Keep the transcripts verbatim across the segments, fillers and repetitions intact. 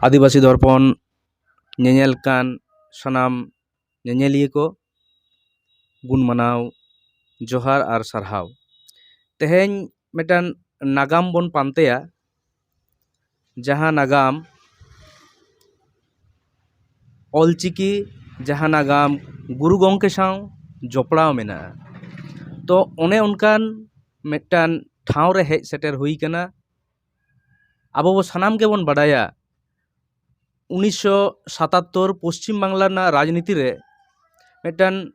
ᱟᱹᱫᱤᱵᱟᱹᱥᱤ ᱫᱚᱨᱯᱚᱱ ᱧᱮᱧᱮᱞ ᱠᱟᱱ ᱥᱟᱱᱟᱢ ᱧᱮᱧᱮᱞᱤᱭᱟᱹ ᱠᱚ ᱜᱩᱱ ᱢᱟᱱᱟᱣ ᱡᱚᱦᱟᱨ ᱟᱨ ᱥᱟᱨᱦᱟᱣ᱾ ᱛᱮᱦᱮᱧ ᱢᱤᱫᱴᱟᱝ ᱱᱟᱜᱟᱢ ᱵᱚᱱ ᱯᱟᱱᱛᱮᱭᱟ, ᱡᱟᱦᱟᱸ ᱱᱟᱜᱟᱢ ᱚᱞᱪᱤᱠᱤ, ᱡᱟᱦᱟᱸ ᱱᱟᱜᱟᱢ ᱜᱩᱨᱩ ᱜᱚᱢᱠᱮ ᱥᱟᱶ ᱡᱚᱯᱲᱟᱣ ᱢᱮᱱᱟᱜᱼᱟ᱾ ᱛᱚ ᱚᱱᱮ ᱚᱱᱠᱟᱱ ᱢᱤᱫᱴᱟᱝ ᱴᱷᱟᱶ ᱨᱮ ᱦᱮᱡ ᱥᱮᱴᱮᱨ ᱦᱩᱭ ᱠᱟᱱᱟ᱾ ᱟᱵᱚ ᱵᱚ ᱥᱟᱱᱟᱢ ᱜᱮᱵᱚᱱ ᱵᱟᱰᱟᱭᱟ, ᱩᱱᱤᱥᱥᱚ ᱥᱟᱛᱟᱛᱛᱳᱨ ᱯᱚᱥᱪᱤᱢ ᱵᱟᱝᱞᱟ ᱨᱮᱱᱟᱜ ᱨᱟᱡᱽᱱᱤᱛᱤ ᱨᱮ ᱢᱤᱫᱴᱟᱝ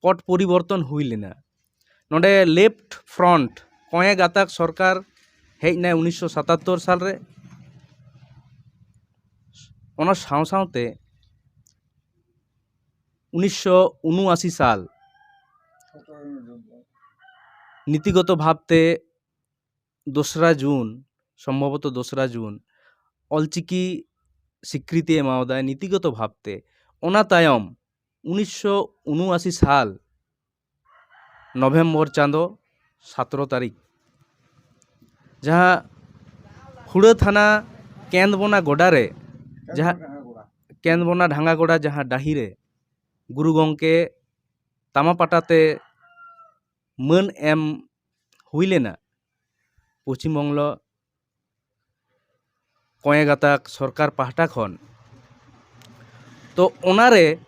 ᱯᱚᱴ ᱯᱚᱨᱤᱵᱚᱨᱛᱚᱱ ᱦᱩᱭ ᱞᱮᱱᱟ᱾ ᱱᱚᱰᱮ ᱞᱮᱯᱷᱴ ᱯᱷᱨᱚᱱᱴ, ᱠᱚᱸᱭᱮ ᱜᱟᱛᱟᱠ ᱥᱚᱨᱠᱟᱨ ᱦᱮᱡ ᱮᱱᱟᱭ ᱩᱱᱤᱥᱥᱚ ᱥᱟᱛᱟᱛᱛᱳᱨ ᱥᱟᱞ ᱨᱮ᱾ ᱚᱱᱟ ᱥᱟᱶ ᱥᱟᱶᱛᱮ ᱩᱱᱤᱥᱥᱚ ᱩᱱᱩᱟᱥᱤ ᱥᱟᱞ ᱱᱤᱛᱤᱜᱚᱛᱚ ᱵᱷᱟᱵᱽᱛᱮ ᱫᱚᱥᱨᱟ ᱡᱩᱱ, ᱥᱚᱢᱵᱷᱚᱵᱚᱛᱚ ᱫᱚᱥᱨᱟ ᱡᱩᱱ, ᱚᱞᱪᱤᱠᱤ ᱥᱤᱠᱨᱤᱛᱤ ᱮᱢᱟᱣᱟᱫᱟᱭ ᱱᱤᱛᱤᱜᱚᱛᱚ ᱵᱷᱟᱵᱽᱛᱮ᱾ ᱚᱱᱟ ᱛᱟᱭᱚᱢ ᱩᱱᱤᱥᱥᱚ ᱩᱱᱩᱟᱥᱤ ᱥᱟᱞ ᱱᱚᱵᱷᱮᱢᱵᱚᱨ ᱪᱟᱸᱫᱚ ᱥᱟᱛᱨᱚ ᱛᱟᱹᱨᱤᱠᱷ, ᱡᱟᱦᱟᱸ ᱦᱩᱲᱟᱹ ᱛᱷᱟᱱᱟ ᱠᱮᱸᱫᱽᱵᱚᱱᱟ ᱜᱚᱰᱟ ᱨᱮ, ᱡᱟᱦᱟᱸ ᱠᱮᱸᱫᱽᱵᱚᱱᱟ ᱰᱷᱟᱝᱜᱟ ᱜᱚᱰᱟ, ᱡᱟᱦᱟᱸ ᱰᱟᱹᱦᱤ ᱨᱮ ᱜᱩᱨᱩ ᱜᱚᱢᱠᱮ ᱛᱟᱢᱟ ᱯᱟᱴᱟ ᱛᱮ ᱢᱟᱹᱱ ᱮᱢ ᱦᱩᱭ ᱞᱮᱱᱟ ᱯᱚᱪᱷᱤᱢ ᱵᱚᱝᱜᱚ ᱠᱚᱸᱭᱮ ᱜᱟᱛᱟᱠ ᱥᱚᱨᱠᱟᱨ ᱯᱟᱦᱴᱟ ᱠᱷᱚᱱ᱾ ᱛᱚ ᱚᱱᱟᱨᱮ,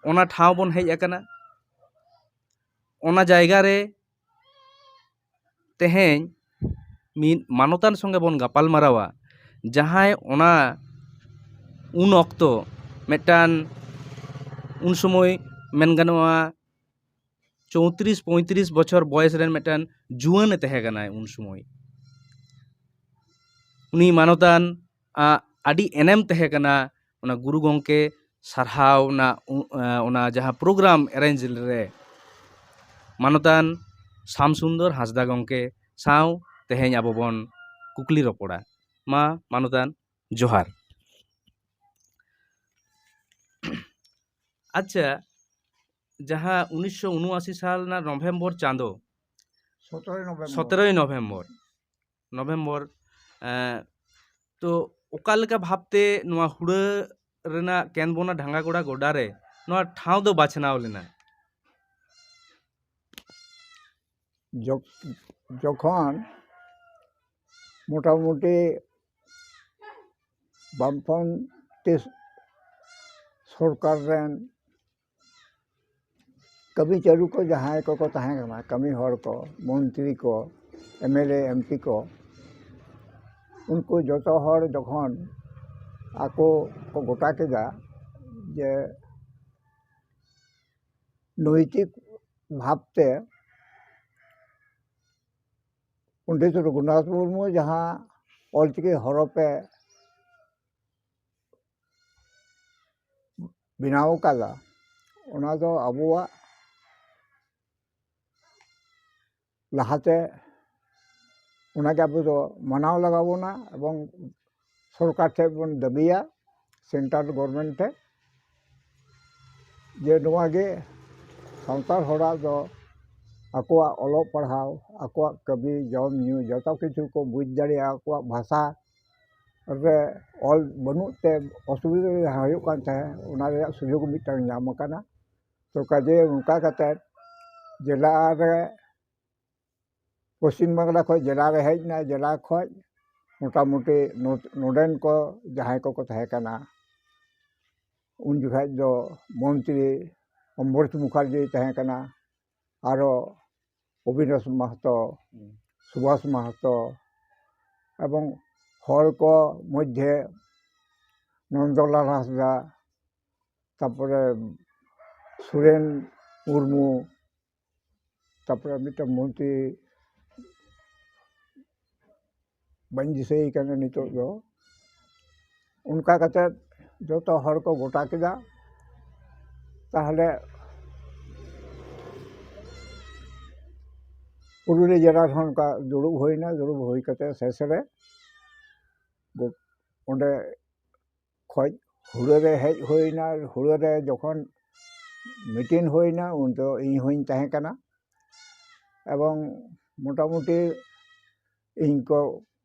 ᱚᱱᱟ ᱴᱷᱟᱶ ᱵᱚᱱ ᱦᱮᱡ ᱟᱠᱟᱱᱟ᱾ ᱚᱱᱟ ᱡᱟᱭᱜᱟ ᱨᱮ ᱛᱮᱦᱮᱧ ᱢᱤᱫ ᱢᱟᱱᱚᱛᱟᱱ ᱥᱚᱸᱜᱮ ᱵᱚᱱ ᱜᱟᱯᱟᱞ ᱢᱟᱨᱟᱣᱟ, ᱡᱟᱦᱟᱸᱭ ᱚᱱᱟ ᱩᱱ ᱚᱠᱛᱚ ᱢᱤᱫᱴᱟᱱ, ᱩᱱ ᱥᱚᱢᱚᱭ ᱢᱮᱱ ᱜᱟᱱᱚᱜᱼᱟ ᱪᱳᱭᱛᱨᱤᱥ ᱯᱚᱸᱭᱛᱨᱤᱥ ᱵᱚᱪᱷᱚᱨ ᱵᱚᱭᱮᱥ ᱨᱮᱱ ᱢᱤᱫᱴᱟᱱ ᱡᱩᱣᱟᱹᱱᱮ ᱛᱟᱦᱮᱸ ᱠᱟᱱᱟᱭ ᱩᱱ ᱥᱚᱢᱚᱭ᱾ ᱩᱱᱤ ᱢᱟᱱᱚᱛᱟᱱ ᱟᱜ ᱟᱹᱰᱤ ᱮᱱᱮᱢ ᱛᱟᱦᱮᱸ ᱠᱟᱱᱟ ᱚᱱᱟ ᱜᱩᱨᱩ ᱜᱚᱢᱠᱮ ᱥᱟᱨᱦᱟᱣ ᱨᱮᱱᱟᱜ ᱩ-, ᱮ, ᱚᱱᱟ ᱡᱟᱦᱟᱸ ᱯᱨᱳᱜᱨᱟᱢ ᱮᱨᱮᱧᱡᱽ ᱨᱮ᱾ ᱢᱟᱱᱚᱛᱟᱱ ᱥᱟᱢ ᱥᱩᱱᱫᱚᱨ ᱦᱟᱸᱥᱫᱟ ᱜᱚᱢᱠᱮ ᱥᱟᱶ ᱛᱮᱦᱮᱧ ᱟᱵᱚ ᱵᱚᱱ ᱠᱩᱠᱞᱤ ᱨᱚᱯᱚᱲᱟ᱾ ᱢᱟ ᱢᱟᱱᱚᱛᱟᱱ, ᱡᱚᱦᱟᱨ᱾ ᱟᱪᱪᱷᱟ, ᱡᱟᱦᱟᱸ ᱩᱱᱤᱥᱥᱚ ᱩᱱᱩᱟᱥᱤ ᱥᱟᱞ ᱨᱮᱱᱟᱜ ᱱᱚᱵᱷᱮᱢᱵᱚᱨ ᱪᱟᱸᱫᱚ, ᱥᱚᱛᱨᱚᱭ ᱱᱚᱵᱷᱮᱢᱵᱚᱨ᱾ ᱥᱚᱛᱨᱚᱭ ᱱᱚᱵᱷᱮᱢᱵᱚᱨ, ᱱᱚᱵᱷᱮᱢᱵᱚᱨ, ᱮᱸ, ᱛᱚ ᱚᱠᱟ ᱞᱮᱠᱟ ᱵᱷᱟᱵᱽᱛᱮ ᱱᱚᱣᱟ ᱦᱩᱲᱟᱹ ᱨᱮᱱᱟᱜ ᱠᱮᱸᱫᱽᱵᱚᱱᱟ ᱰᱷᱟᱸᱜᱟᱜᱚᱲᱟ ᱜᱚᱰᱟ ᱨᱮ ᱱᱚᱣᱟ ᱴᱷᱟᱶ ᱫᱚ ᱵᱟᱪᱷᱱᱟᱣ ᱞᱮᱱᱟ? ᱡᱚᱠ- ᱡᱚᱠᱷᱚᱱ ᱢᱚᱴᱟᱢᱩᱴᱤ ᱵᱟᱢᱯᱷᱨᱚᱱᱴ ᱥᱚᱨᱠᱟᱨ ᱨᱮᱱ ᱠᱟᱹᱢᱤ ᱪᱟᱹᱞᱩ ᱠᱚ ᱡᱟᱦᱟᱸᱭ ᱠᱚᱠᱚ ᱛᱟᱦᱮᱸ ᱠᱟᱱᱟ, ᱠᱟᱹᱢᱤ ᱦᱚᱲ ᱠᱚ, ᱢᱚᱱᱛᱨᱤ ᱠᱚ, M L A, M P ᱠᱚ, ᱩᱱᱠᱩ ᱡᱚᱛᱚ ᱦᱚᱲ ᱡᱚᱠᱷᱚᱱ ᱟᱠᱚ ᱠᱚ ᱜᱚᱴᱟ ᱠᱮᱫᱟ ᱡᱮ ᱱᱳᱭᱛᱤᱠ ᱵᱷᱟᱵᱽᱛᱮ ᱯᱚᱱᱰᱤᱛ ᱨᱚᱜᱷᱩᱱᱟᱛᱷ ᱢᱩᱨᱢᱩ ᱡᱟᱦᱟᱸ ᱚᱞᱪᱤᱠᱤ ᱦᱚᱨᱚᱯᱮ ᱵᱮᱱᱟᱣ ᱟᱠᱟᱫᱟ, ᱚᱱᱟ ᱫᱚ ᱟᱵᱚᱣᱟᱜ ᱞᱟᱦᱟᱛᱮ ᱚᱱᱟᱜᱮ ᱟᱵᱚ ᱫᱚ ᱢᱟᱱᱟᱣ ᱞᱟᱜᱟᱣ ᱵᱚᱱᱟ ᱮᱵᱚᱝ ᱥᱚᱨᱠᱟᱨ ᱴᱷᱮᱱ ᱵᱚᱱ ᱫᱟᱹᱵᱤᱭᱟ, ᱥᱮᱱᱴᱨᱟᱞ ᱜᱚᱵᱷᱚᱨᱱᱢᱮᱱᱴ ᱴᱷᱮᱱ, ᱡᱮ ᱱᱚᱣᱟ ᱜᱮ ᱥᱟᱱᱛᱟᱲ ᱦᱚᱲᱟᱜ ᱫᱚ ᱟᱠᱚᱣᱟᱜ ᱚᱞᱚᱜ ᱯᱟᱲᱦᱟᱣ, ᱟᱠᱚᱣᱟᱜ ᱠᱟᱹᱢᱤ, ᱡᱚᱢ ᱧᱩ, ᱡᱚᱛᱚ ᱠᱤᱪᱷᱩ ᱠᱚ ᱵᱩᱡᱽ ᱫᱟᱲᱮᱭᱟᱜᱼᱟ, ᱟᱠᱚᱣᱟᱜ ᱵᱷᱟᱥᱟ ᱨᱮ ᱚᱞ ᱵᱟᱹᱱᱩᱜ ᱛᱮ ᱚᱥᱩᱵᱤᱫᱷᱟ ᱡᱟᱦᱟᱸ ᱦᱩᱭᱩᱜ ᱠᱟᱱ ᱛᱟᱦᱮᱸᱫ, ᱚᱱᱟ ᱨᱮᱭᱟᱜ ᱥᱩᱡᱳᱜᱽ ᱢᱤᱫᱴᱟᱝ ᱧᱟᱢ ᱟᱠᱟᱱᱟ᱾ ᱛᱚ ᱠᱟᱡᱮ ᱚᱱᱠᱟ ᱠᱟᱛᱮ ᱡᱮᱞᱟ ᱨᱮ, ᱯᱚᱥᱪᱤᱢ ᱵᱟᱝᱞᱟ ᱠᱷᱚᱱ ᱡᱮᱞᱟ ᱨᱮ ᱦᱮᱡ ᱮᱱᱟ, ᱡᱮᱞᱟ ᱠᱷᱚᱱ ᱢᱚᱴᱟᱢᱩᱴᱤ ᱱᱚ- ᱱᱚᱰᱮᱱ ᱠᱚ ᱡᱟᱦᱟᱸᱭ ᱠᱚᱠᱚ ᱛᱟᱦᱮᱸ ᱠᱟᱱᱟ, ᱩᱱ ᱡᱚᱠᱷᱟᱡ ᱫᱚ ᱢᱚᱱᱛᱨᱤ ᱚᱢᱵᱚᱨᱤᱥ ᱢᱩᱠᱷᱟᱨᱡᱤᱭ ᱛᱟᱦᱮᱸ ᱠᱟᱱᱟ, ᱟᱨᱚ ᱚᱵᱤᱱᱟᱥ ᱢᱟᱦᱟᱛᱚ, ᱥᱩᱵᱷᱟᱥ ᱢᱟᱦᱟᱛᱚ, ᱮᱵᱚᱝ ᱦᱚᱲ ᱠᱚ ᱢᱚᱫᱽᱫᱷᱮ ᱱᱚᱱᱫᱚᱞᱟᱞ ᱦᱟᱸᱥᱫᱟ, ᱛᱟᱨᱯᱚᱨᱮ ᱥᱩᱨᱮᱱ ᱢᱩᱨᱢᱩ, ᱛᱟᱨᱯᱚᱨᱮ ᱢᱤᱫᱴᱟᱝ ᱢᱚᱱᱛᱨᱤ ᱵᱟᱹᱧ ᱫᱤᱥᱟᱹᱭᱮ ᱠᱟᱱᱟ ᱱᱤᱛᱚᱜ ᱫᱚ᱾ ᱚᱱᱠᱟ ᱠᱟᱛᱮ ᱡᱚᱛᱚ ᱦᱚᱲ ᱠᱚ ᱜᱚᱴᱟ ᱠᱮᱫᱟ᱾ ᱛᱟᱦᱞᱮ ᱯᱩᱨᱩᱞᱤᱭᱟᱹ ᱡᱮᱞᱟ ᱨᱮᱦᱚᱸ ᱚᱱᱠᱟ ᱫᱩᱲᱩᱵ ᱦᱩᱭᱱᱟ᱾ ᱫᱩᱲᱩᱵ ᱦᱩᱭ ᱠᱟᱛᱮ ᱥᱮᱥ ᱨᱮ ᱜᱚ- ᱚᱸᱰᱮ ᱠᱷᱚᱡ ᱦᱩᱲᱟᱹ ᱨᱮ ᱦᱮᱡ ᱦᱩᱭᱱᱟ᱾ ᱦᱩᱲᱟᱹ ᱨᱮ ᱡᱚᱠᱷᱚᱱ ᱢᱤᱴᱤᱝ ᱦᱩᱭᱱᱟ, ᱩᱱ ᱫᱚ ᱤᱧ ᱦᱚᱸᱧ ᱛᱟᱦᱮᱸ ᱠᱟᱱᱟ᱾ ᱮᱵᱚᱝ ᱢᱚᱴᱟᱢᱩᱴᱤ ᱤᱧ ᱠᱚ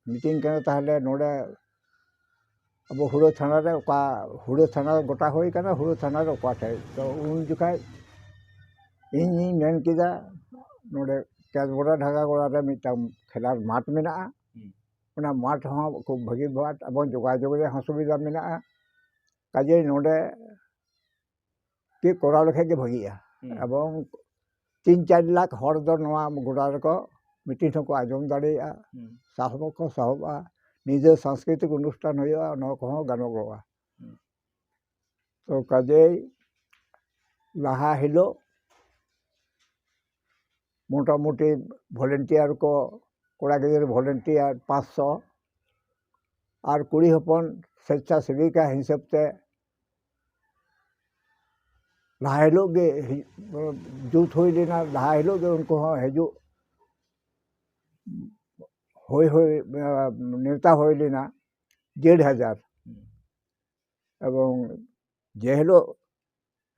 ᱢᱤᱛᱟᱹᱧ ᱠᱟᱱᱟ, "ᱛᱟᱦᱞᱮ ᱱᱚᱰᱮ ᱟᱵᱚ ᱦᱩᱲᱟᱹ ᱛᱷᱟᱱᱟ ᱨᱮ ᱚᱠᱟ ᱦᱩᱲᱟᱹ ᱛᱷᱟᱱᱟ ᱜᱚᱴᱟ ᱦᱩᱭ ᱠᱟᱱᱟ, ᱦᱩᱲᱟᱹ ᱛᱷᱟᱱᱟ ᱨᱮ ᱚᱠᱟ ᱴᱷᱮᱡ᱾ ᱛᱚ ᱩᱱ ᱡᱚᱠᱷᱟᱡ ᱤᱧᱤᱧ ᱢᱮᱱ ᱠᱮᱫᱟ, ᱱᱚᱰᱮ ᱠᱮᱥᱵᱚᱲᱟ ᱰᱷᱟᱸᱜᱟ ᱜᱚᱲᱟ ᱨᱮ ᱢᱤᱫᱴᱟᱝ ᱠᱷᱮᱞᱟᱨ ᱢᱟᱴᱷ ᱢᱮᱱᱟᱜᱼᱟ᱾ ᱦᱩᱸ᱾ ᱚᱱᱟ ᱢᱟᱴᱷ ᱦᱚᱸ ᱠᱷᱩᱵ ᱵᱷᱟᱹᱜᱤ ᱢᱟᱴᱷ, ᱮᱵᱚᱝ ᱡᱳᱜᱟᱡᱳᱜᱽ ᱨᱮᱭᱟᱜ ᱦᱚᱸ ᱥᱩᱵᱤᱫᱷᱟ ᱢᱮᱱᱟᱜᱼᱟ᱾ ᱠᱟᱡᱮᱭ ᱱᱚᱰᱮ ᱜᱮ ᱠᱚᱨᱟᱣ ᱞᱮᱠᱷᱟᱡ ᱜᱮ ᱵᱷᱟᱹᱜᱤᱜᱼᱟ᱾ ᱦᱩᱸ᱾ ᱮᱵᱚᱝ ᱛᱤᱱ ᱪᱟᱨ ᱞᱟᱠᱷ ᱦᱚᱲ ᱫᱚ ᱱᱚᱣᱟ ᱜᱚᱰᱟ ᱨᱮᱠᱚ ᱢᱤᱴᱤᱝ ᱦᱚᱸᱠᱚ ᱟᱸᱡᱚᱢ ᱫᱟᱲᱮᱭᱟᱜᱼᱟ, ᱦᱩᱸ᱾ ᱥᱟᱦᱚᱵ ᱦᱚᱸᱠᱚ ᱥᱟᱦᱚᱵᱼᱟ, ᱱᱤᱡᱮ ᱥᱟᱝᱥᱠᱨᱤᱛᱤᱠ ᱚᱱᱩᱥᱴᱷᱟᱱ ᱦᱩᱭᱩᱜᱼᱟ, ᱱᱚᱣᱟ ᱠᱚᱦᱚᱸ ᱜᱟᱱᱚᱜᱚᱜᱼᱟ᱾ ᱦᱩᱸ᱾ ᱛᱚ ᱠᱟᱡᱮᱭ ᱞᱟᱦᱟ ᱦᱤᱞᱳᱜ ᱢᱚᱴᱟᱢᱩᱴᱤ ᱵᱷᱚᱞᱮᱱᱴᱤᱭᱟᱨ ᱠᱚ, ᱠᱚᱲᱟ ᱜᱤᱫᱽᱨᱟᱹ ᱵᱷᱚᱞᱮᱱᱴᱤᱭᱟᱨ ᱯᱟᱸᱪᱥᱚ, ᱟᱨ ᱠᱩᱲᱤ ᱦᱚᱯᱚᱱ ᱥᱮᱪᱪᱷᱟᱥᱮᱵᱤᱠᱟ ᱦᱤᱥᱟᱹᱵ ᱛᱮ ᱞᱟᱦᱟ ᱦᱤᱞᱳᱜ ᱜᱮ ᱦᱤ-, ᱡᱩᱛ ᱦᱩᱭ ᱞᱮᱱᱟ, ᱞᱟᱦᱟ ᱦᱤᱞᱳᱜ ᱜᱮ ᱩᱱᱠᱩ ᱦᱚᱸ ᱦᱤᱡᱩᱜ ᱦᱩᱭ, ᱦᱩᱭ, ᱱᱮᱣᱛᱟ ᱦᱩᱭ ᱞᱮᱱᱟ ᱰᱮᱲ ᱦᱟᱡᱟᱨ᱾ ᱮᱵᱚᱝ ᱡᱮ ᱦᱤᱞᱳᱜ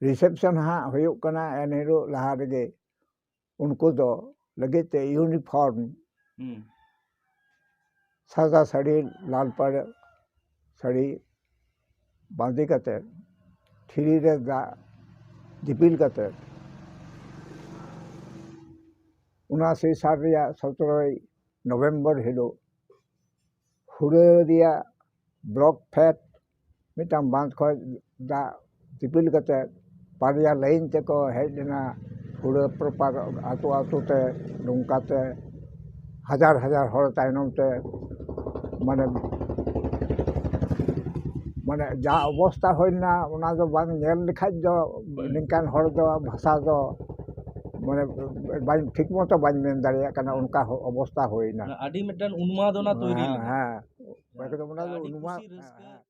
ᱨᱤᱥᱮᱯᱥᱚᱱ ᱦᱟᱸᱜ ᱦᱩᱭᱩᱜ ᱠᱟᱱᱟ, ᱮᱱ ᱦᱤᱞᱳᱜ ᱞᱟᱦᱟ ᱨᱮᱜᱮ ᱩᱱᱠᱩ ᱫᱚ ᱞᱟᱹᱜᱤᱫ ᱛᱮ ᱤᱭᱩᱱᱤᱯᱷᱚᱨᱢ, ᱦᱩᱸ᱾ ᱥᱟᱫᱟ ᱥᱟᱹᱲᱤ, ᱞᱟᱞ ᱯᱟᱲ ᱥᱟᱹᱲᱤ ᱵᱟᱸᱫᱮ ᱠᱟᱛᱮ, ᱴᱷᱤᱞᱤ ᱨᱮ ᱫᱟᱜ ᱫᱤᱯᱤᱞ ᱠᱟᱛᱮ, ᱩᱱᱟᱥᱤ ᱥᱟᱞ ᱨᱮᱭᱟᱜ ᱥᱚᱛᱨᱚᱭ ᱱᱚᱵᱷᱮᱢᱵᱚᱨ ᱦᱤᱞᱳᱜ ᱦᱩᱲᱟᱹ ᱨᱮᱭᱟᱜ ᱵᱞᱚᱠ ᱯᱷᱮᱰ ᱢᱤᱫᱴᱟᱝ ᱵᱟᱸᱫᱷ ᱠᱷᱚᱱ ᱫᱟᱜ ᱫᱤᱯᱤᱞ ᱠᱟᱛᱮ ᱵᱟᱨᱭᱟ ᱞᱟᱭᱤᱱ ᱛᱮᱠᱚ ᱦᱮᱡ ᱞᱮᱱᱟ᱾ ᱦᱩᱲᱟᱹ ᱯᱨᱚᱯᱟᱨ ᱟᱛᱳ ᱟᱛᱳ ᱛᱮ ᱱᱚᱝᱠᱟ ᱛᱮ ᱦᱟᱡᱟᱨ ᱦᱟᱡᱟᱨ ᱦᱚᱲ ᱛᱟᱭᱱᱚᱢ ᱛᱮ, ᱢᱟᱱᱮ, ᱢᱟᱱᱮ ᱡᱟ ᱚᱵᱚᱥᱛᱟ ᱦᱩᱭ ᱞᱮᱱᱟ, ᱚᱱᱟ ᱫᱚ ᱵᱟᱝ ᱧᱮᱞ ᱞᱮᱠᱷᱟᱡ ᱫᱚ ᱦᱩᱸ᱾ ᱱᱤᱝᱠᱟᱱ ᱦᱚᱲ ᱫᱚ ᱵᱷᱟᱥᱟ ᱫᱚ, ᱢᱟᱱᱮ, ᱵᱟᱹᱧ, ᱴᱷᱤᱠ ᱢᱚᱛᱚ ᱵᱟᱹᱧ ᱢᱮᱱ ᱫᱟᱲᱮᱭᱟᱜ ᱠᱟᱱᱟ, ᱚᱱᱠᱟ ᱦᱚ-, ᱚᱵᱚᱥᱛᱟ ᱦᱩᱭᱱᱟ᱾ ᱟᱹᱰᱤ ᱢᱤᱫᱴᱟᱝ ᱩᱱᱢᱟᱫᱚᱱᱟ ᱛᱚᱭᱨᱤ ᱦᱮᱸ, ᱞᱮᱱᱟ᱾ ᱦᱮᱸ᱾ ᱦᱮᱸ᱾ ᱮᱠᱫᱚᱢ ᱚᱱᱟ ᱫᱚ ᱟᱹᱰᱤ ᱩᱱᱢᱟ-, ᱠᱩᱥᱤ ᱨᱟᱹᱥᱠᱟᱹ᱾ ᱦᱮᱸ, ᱦᱮᱸ᱾